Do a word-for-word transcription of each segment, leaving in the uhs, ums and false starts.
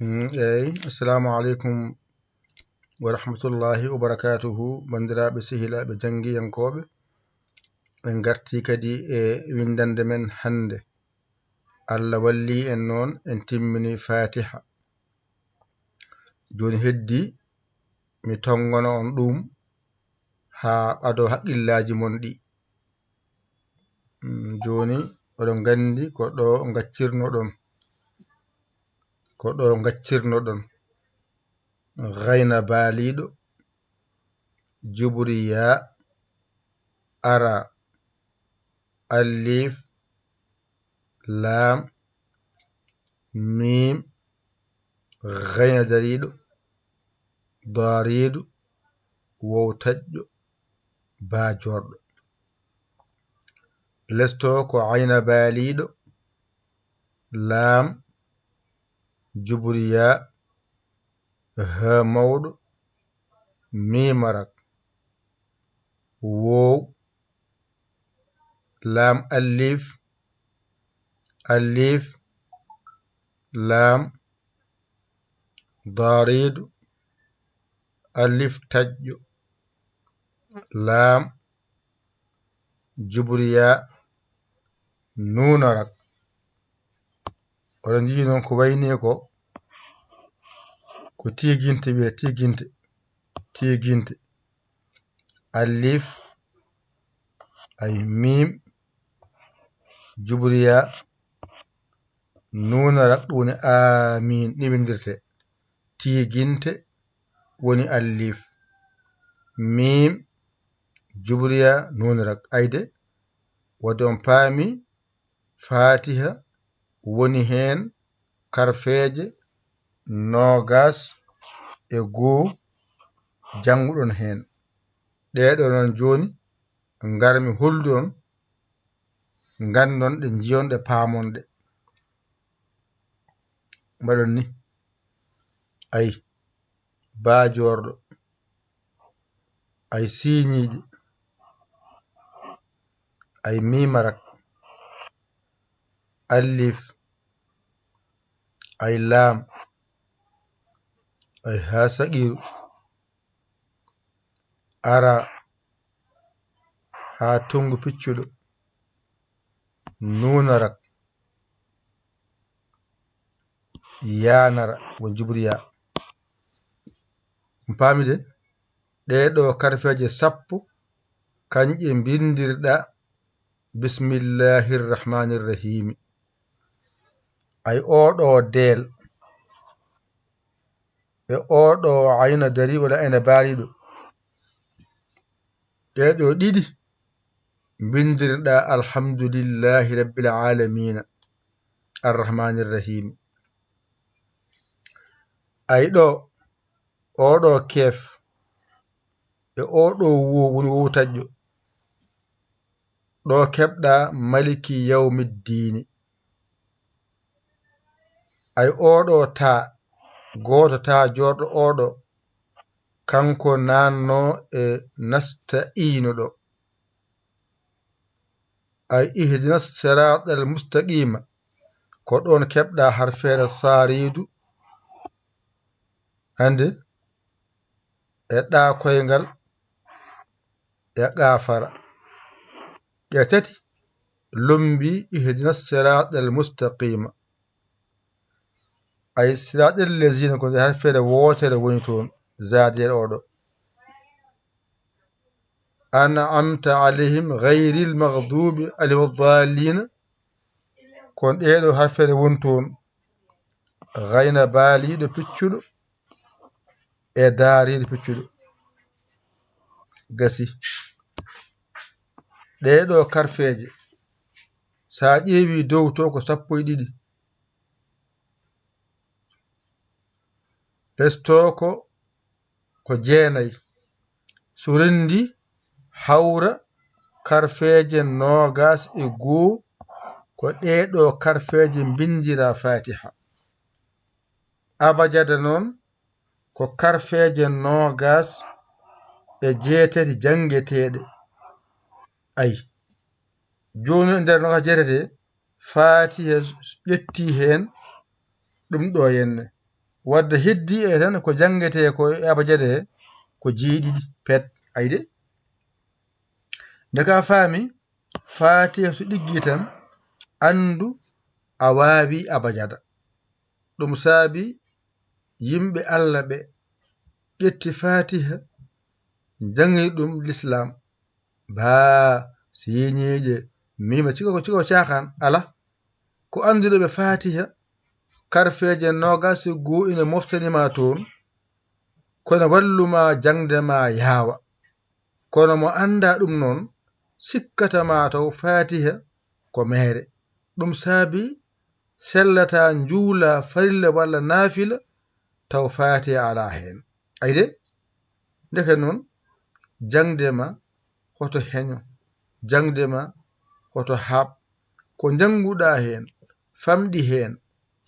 Mm, eey, assalamu aleykum wa rahmatullahi wa barakatuhu, banndiraaɓe, sehilaaɓe, janngiyankooɓe. En ngartii kadi e winndannde men hannde. Allah wallii en noon, en timmini Faatiha. Jooni heddii mi tonngana on ɗum haa ɓadoo haqqillaaji mon ɗi. Mm, jooni oɗon nganndi ko ɗo ngaccirnoɗon, ko ɗo ngaccirnoɗon. Gayna baaliiɗo, jubriya, ara, alif, laam, miim, gayna dariiɗo, daariiɗo, wow taƴƴo, baa joorɗo. Lesto ko ayna baaliiɗo, laam, jubriya, haa mawɗo, miim arak, woow, laam alif, alif, laam, daariiɗo, alif taƴƴo, laam, jubriya, nuun arak. Oɗon njiyi noon ko wayni ko, ko tiiginte wiyee, tiiginte, tiiginte. Alif, ay miim, jubriya, nuun arak, ɗum woni aamiin, ni winndirtee. Tiiginte woni alif, miim, jubriya, nuun arak. Ayde, wadde on paami, Faatiha woni heen karfeeje noogaas e goo jannguɗon heen. Ɗee ɗoo noon jooni ngarmi hollude on, nganndon ɗe, njiyon ɗe, paamon ɗe. Mbaɗon ni. Ay, baa joorɗo. Ay siiñiiɗi, ay miim arak, alif, ay laam, ay haa saqiiru, ara, haa tonngu piccuɗo, nuun arak, yaanara, won jubriya. On paami de? Ɗee ɗoo karfeeje sappo, kañƴe mbinndirɗaa bismillahir rahmanir rahimi. Ay oo ɗoo deel, e oo ɗoo ayna dari walla ayna baaliiɗo. Ɗee ɗoo ɗiɗi mbinndirɗaa alhamdulillahi rabbil aalamiina, arrahmaanir rahiim. Ay ɗoo, oo ɗoo keef, e oo ɗoo woo woni woo taƴƴo. Ɗo keɓɗaa maliki yawmi ddiini. Ay oo ɗoo taa, gooto taa joorɗo oo ɗoo, kanko naatnoo e nasta'iinu ɗoo. Ay ihdina siraatal mustaqiima, ko ɗoon keɓɗaa harfeere saariidu, hannde e ɗaa koyngal e qaafara. Ɗe tati lombii ihdina siraatal mustaqiima. Ay siraatal laziina ko nde harfeere wootere woni toon, zaadiyel oo ɗoo. An'amta alayhim gayril magduubi alayhim waddaalliina. Ko ɗee ɗoo harfeere woni toon, gayna baaliiɗo piccuɗo e daariiɗo piccuɗo. Gasi. Ɗee ɗoo karfeeje, so a ƴeewii dow to ko sappo e ɗiɗi. Les to ko, ko jeenay. So renndii hawra karfeeje noogaas e goo, ko ɗee ɗoo karfeeje mbinndiraa Faatiha. Abajada noon ko karfeeje noogaas e jeetati janngeteeɗe. Ay, jooni e nder noogaas e jeetati, Faatiha ƴettii heen ɗum ɗoo henne. Wadde heddii e tan ko janngetee ko e abajada he ko jeeɗiɗi pet. Ayi de? Nde ka faami, Faatiha so ɗiggii tan, anndu a waawii abajada. Ɗum saabi yimɓe Alla ɓe ƴetti Faatiha, njanngi ɗum lislaam. Baa, siiñiiɗe, miima, ciko ko, ciko ko caaxaan, alaa. Ko annduɗo ɓe Faatiha, karfeeje noogaas e goo ina moftani ma toon, kono wallu ma jaŋde ma yaawa. Kono mo anndaa ɗum noon, sikkata ma taw Faatiha ko meere. Ɗum saabi sellataa njuula farilla walla naafila taw Faatiha alaa heen. Ayi de? Ndeke noon, jaŋde ma hoto heño, jaŋde ma hoto haaɓ. Ko njannguɗaa heen, famɗi heen,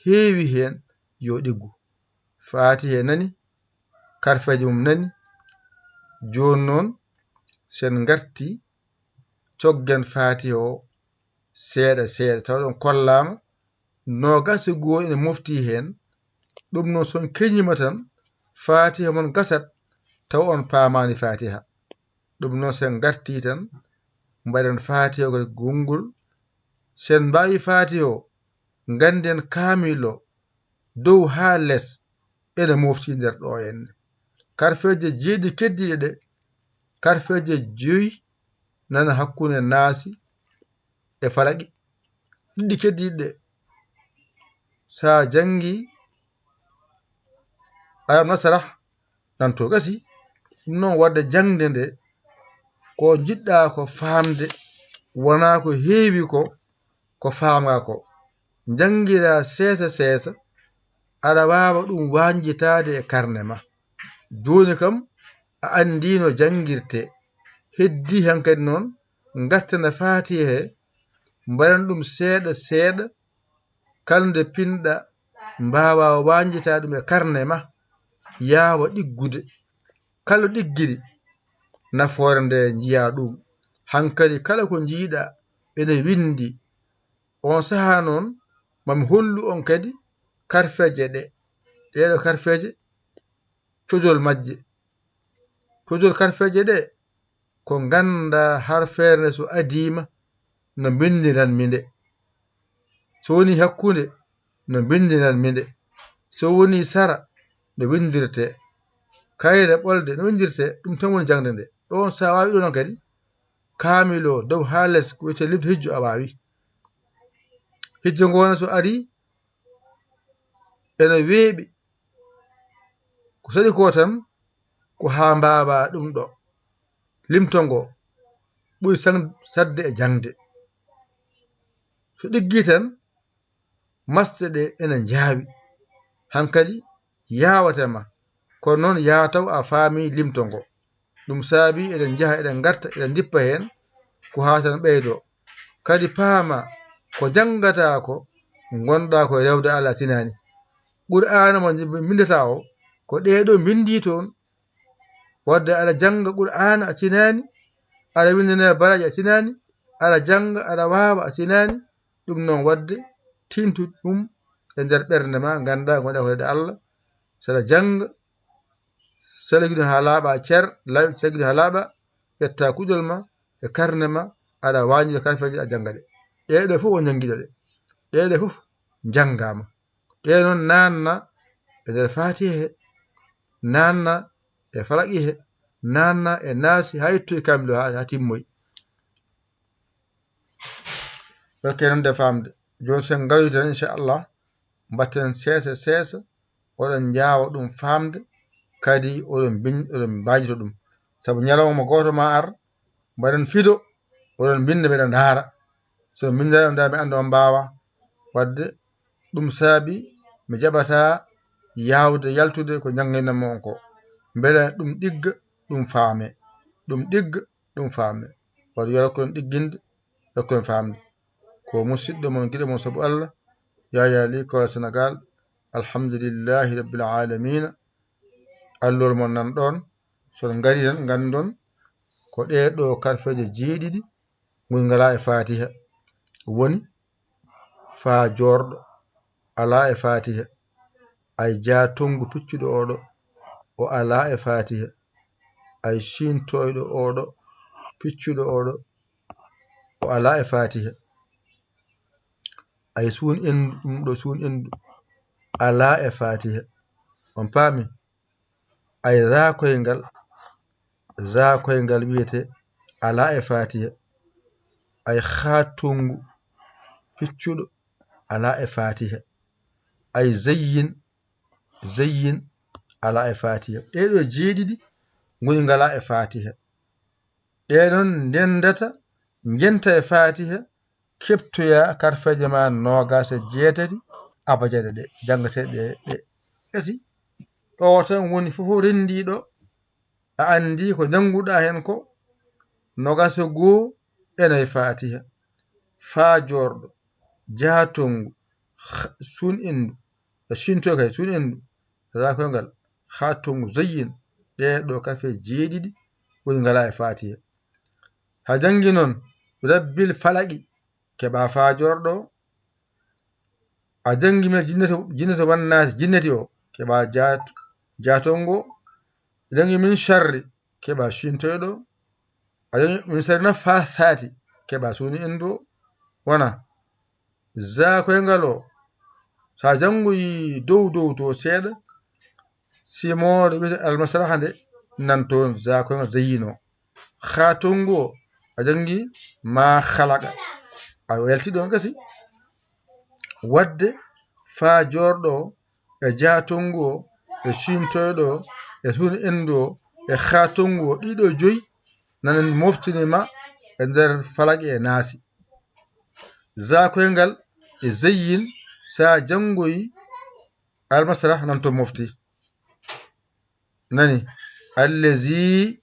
heewi heen, yo ɗiggu. Faatiha nani, karfeeje mum nani. Jooni noon, sen ngarti, coggen Faatiha o seeɗa seeɗa, tawa ɗon kollaama noogaas e goo ene mofti heen. Ɗum noon, so on keñiima tan, Faatiha mon gasat, tawa on paamaani Faatiha. Ɗum noon, sen ngarti tan, mbaɗen Faatiha o kadi gonngol. Sen mbaawi Faatiha o, ngannden kaamil o, dow haa les, ene mofti nder ɗo henne. Karfeeje jeeɗiɗi keddiiɗe ɗe, karfeeje joyi nana hakkunde Naasi e Falaqi. Ɗiɗi keddiiɗe ɗe, so a janngii Alam Nasrah, nan to gasi. Ɗum noon, wadde jaŋde nde, ko njiɗɗaa ko faamde, wonaa ko heewi ko, ko faamɗaa ko. Njanngiraa seesa seesa, aɗa waawa ɗum wañjitaade e karne ma. Jooni kam, a anndii no janngirtee. Heddii hankadi noon, ngarten e Faatiha he, mbaɗen ɗum seeɗa seeɗa, kala nde pinɗaa, mbaawaa wañjitaade ɗum e karne ma, yaawa ɗiggude. Kala ɗiggiri, nafoore nde njiyaa ɗum. Hankadi kala ko njiiɗaa ene winndi. On sahaa noon, ma mi hollu on kadi karfeeje ɗe. Ɗeeɗo karfeeje, cojol majje. Cojol karfeeje ɗe, ko nganndaa harfeere nde so adiima, no mbinndiranmi nde. So wonii hakkunde, no mbinndiranmi nde. So wonii sara, no winndirtee. Kayre ɓolde, no winndirtee. Ɗum tan woni jaŋde nde. Ɗoon, so a waawii ɗoon kadi, kaamil o, dow haa les, ko wiyetee limto hijjo, a waawii. Hijjo ngoo ne, so arii, ene weeɓi. Ko saɗi ko tan, ko haa mbaawaa ɗum ɗo. Limto ngo ɓuri san-, saɗde e jaŋde. So ɗiggii tan, masɗe ɗe ene njaawi. Hankadi yaawate ma. Kono noon, yaa taw a faamii limto ngo. Ɗum saabii eɗen njaha, eɗen ngarta, eɗen ndippa heen, ko haa tan ɓeydoo. Kadi paama ko njanngataa ko, ngonɗaa ko e rewde Alla tinaani. Qur'aana mo mbinndataa o, ko ɗeeɗoo mbinndii toon. Wadde aɗa jannga Qur'aana a tinaani, aɗa winndana baraaji a tinaani, aɗa jannga, aɗa waawa a tinaani. Ɗum noon wadde, tintu ɗum e nder ɓernde ma, nganndaa ngonɗaa ko rewde Alla. Saɗa jannga, saɗa giɗo haa laaɓa cer, law-, saɗa giɗo haa laaɓa, ƴetta kuɗol ma e karne ma, aɗa wañi karfeeje a jannga ɗe. Ɗee ɗoo fof o njanngiɗo ɗe. Ɗee ɗoo fof njanngaama. Ɗee noon naatna e nder Faatiha he, naatna e Falaqi he, naatna e Naasi, haa ittoy kaamil o haa, haa timmoy. Ok, noon de faamde. Jooni sen ngaroy tan, inchallah, mbatten seesa seesa, oɗon njaawa ɗum faamde, kadi oɗon mbiñ-, oɗon mbaajito ɗum. Sabu ñalawma gooto ma ar, mbaɗen fido, oɗon mbinnda, mbeɗa ndaara. So min ndaara, mi annda on mbaawaa. Wadde ɗum saabi mi jaɓataa yaawde yaltude ko njannginanmi on ko. Mbele ɗum ɗigga, ɗum faame. Ɗum ɗigga, ɗum faame. Wadde yo rokku en ɗigginde, rokku en faamde. Ko musidɗo mon, giɗo mon sabu Alla, Yaya Ly, Kolo Senegal. Alhamdulillahi Rabbil Aalamiina. Allol mon nan ɗoon. So on ngarii tan, nganndon ko ɗee ɗoo karfeeje jeeɗiɗi ngoni ngalaa e Faatiha. Woni faa joorɗo alaa e Faatiha. Ay jaatonngu piccuɗo oɗo, o alaa e faatiha. Ay ciintoyɗo oɗo, piccuɗo oɗo, o alaa e faatiha. Ay suun endu, ɗum ɗo suun endu, alaa e faatiha. On paami? Ay zaakoyngal, zaakoyngal wiyete alaa e faatiha. Ay haatonngu piccuɗo alaa e faatiha. Ay zayyin, zayyin alaa e faatiha. Ɗee ɗoo jeeɗiɗi ngoni ngalaa e faatiha. Ɗee noon ndendata, njenta e faatiha, keɓtoya karfeeje ma noogaas e jeetati abajada ɗe janngetee ɗe, ɗe. Esi, ɗo tan woni fof renndiiɗo, a anndi ko njannguɗaa heen ko, noogaas e goo ena e faatiha, faa joorɗo, jaatonngu, h-, suun endu, e ciintoy kay, suun endu, zaakoyngal, haatonngu, zayyin, ɗee ɗoo karfe jeeɗiɗi woni ngalaa e faatiha. Haa janngi noon, rabbil falaqi, keɓa faa joorɗo, a janngi min jinnati, jinnati wannaasi, jinnati o, keɓa jaat-, jaatonngu o, a janngi min sharri, keɓa ciintoyɗo o, a janngi min sharri naffasaati, keɓa suun endu o, wona zaakoyngal o, so a janngoyi dow dow to seeɗa, simoore wiyete almasraha nde, nan toon zaakoyngal zayyinoo. Haatonngu o, a janngi maa khalaqa. A yalti ɗoon gasi. Waɗde faa joorɗo o, e jaatonngu o, e ciintoyɗo o, e suun endu o, e haatonngu o, ɗiɗo joyi, nana moftinii ma e nder falaqi e naasi. Zaakoyngal e zayyin, so a janngoyi almasraha nan to mofti. Nani? Allazi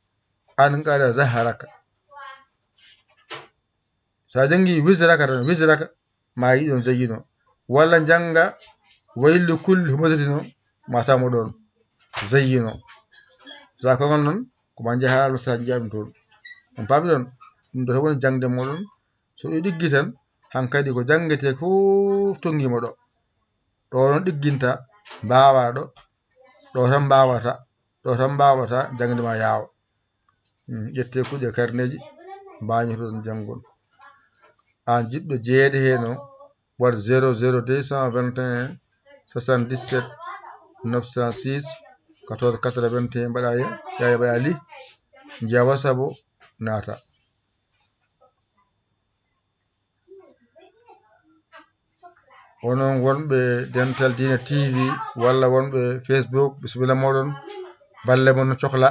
anqada zahraka. So a janngi wizraka tan, wizraka, ma yiɗon zayyinoo. Walla njannga waylu kulli humazatin o, ma taw mo ɗoon zayyinoo. Zaakoyngal noon, ko ma njaha almasraha njiya ɗum toon. On paami ɗoon? Ɗum ɗo tan woni jaŋde mooɗon. So ɗo ɗiggi tan, hankadi ko janngetee fof tonngi mo ɗo. Ɗo noon ɗigginta, mbaawaa ɗo, ɗo tan mbaawata, ɗo tan mbaawata, jaŋde ma yaawa. Hmm, ƴettee kuuɗe karneeji, mbaañotoɗon janngol. Aan jiɗɗo jeyeede heen o, waɗ zéro zéro deux cent vingt et un soixante-dix-sept neuf cent six quatorze quatre-vingt-un, mbaɗa ye-, yaa mbaɗa li, njiya WhatsApp o, naata. Onon wonɓe Dental Diine T V walla wonɓe Facebook, bisimilla mooɗon. Balle mon no cohla.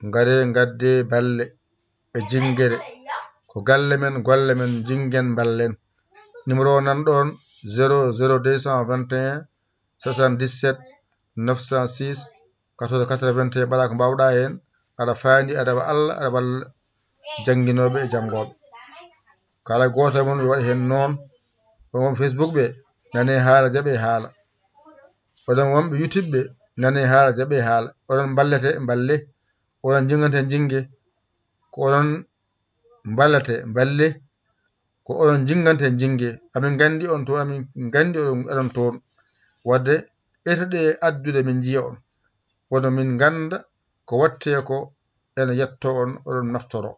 Ngaree, ngaddee balle e jinngere. Ko galle men, golle men, njinngen, mballen. Numéro o nan ɗoon, zéro zéro deux cent vingt et un soixante-dix-sept neuf cent six quatorze quatre-vingt-un, mbaɗa ko mbaawɗaa heen, aɗa faandi, aɗa wa Allah, aɗa walla jannginooɓe e janngooɓe. Kala gooto e mon yo waɗ heen noon. Onon Facebook ɓe, nane haala, jaɓe haala. Oɗon wonɓe YouTube ɓe, nane haala, jaɓe haala. Oɗon mballete, mballe. Oɗon njinnganten, njinnge. Ko oɗon mballete, mballe. Ko oɗon njinnganten, njinnge. Amin nganndi on toon, amin nganndi oɗon, oɗon toon. Waɗde, etoɗee addude min njiya on. Wano min ngannda ko waɗtee ko ene yettoo on, oɗon naftoroo.